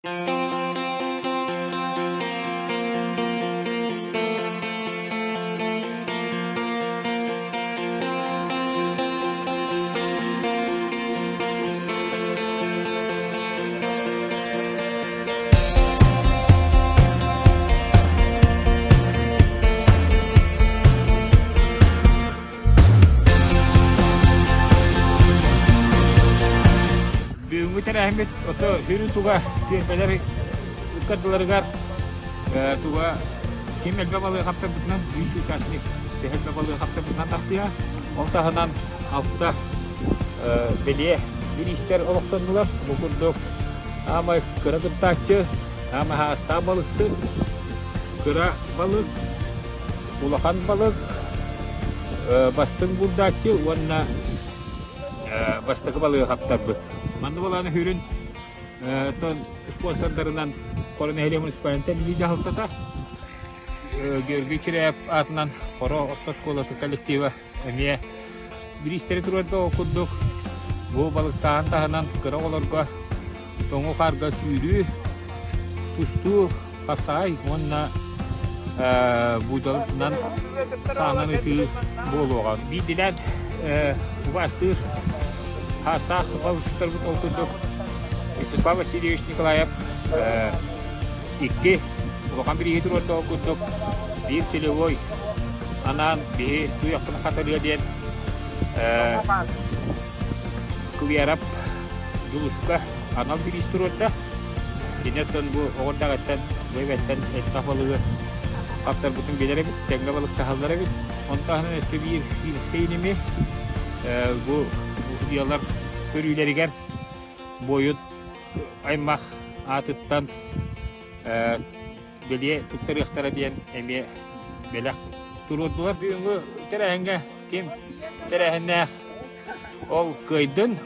Бүгүҥҥү тэрээһиммит ото сүрүн туга түөлбэлэр ыккардыларыгар туга ким элбэх балыга хаптарбытынан үс участник төһө элбэх балыга хаптарбытынан тахсыа. Ол таһынан алта бэлиэ бириистэр олохтоннулар. Бу курдук аамай кыра кыттааччы, аамай хаастаах балыксыт, кыра балык, улахан балык, бастыҥ булдааччы уонна бастакы балыгы хаптарбыт. Манна буолааны хүрүн спонсордарынан Хоро нэһилиэк муниципальнай билии дьаһалтата Георгий Чиряев аатынан Хоро орто оскуолатын коллектива эмиэ бириистэри туруорда ол курдук бу балыктааһын таһынан кыра оҕолорго тоҥу хаарга сүүрүү, тустуу, хапсаҕай уонна буудалынан саанан ытыы буолуоҕа. Биирдилээн убаастыыр хаастаах балыксыттарбыт ол курдук Вячеслав Васильевич Николаев икки улахан бирииһи туруорда ол курдук биир целевой анаан биһи туйахпын хатарыа диэн Куярап Дьулуска анал бириис туруорда. Кини оттон бу оҕурдаҕыттан, бу эбэттэн элбэх балыгы хаптарбытын билэр эбит, тэҥҥэ балыктаһаллар эбит. Онтон таһынан өссө биир финскэй иними бу судьуйалар көрүүлэригэр буойут аймах аатыттан бэлиэ туттарыахтара диэн эмиэ бэлэх туруордулар. Бүгүҥҥү тэрээһиҥҥэ ким тэрээһиннээх ол кыайдын.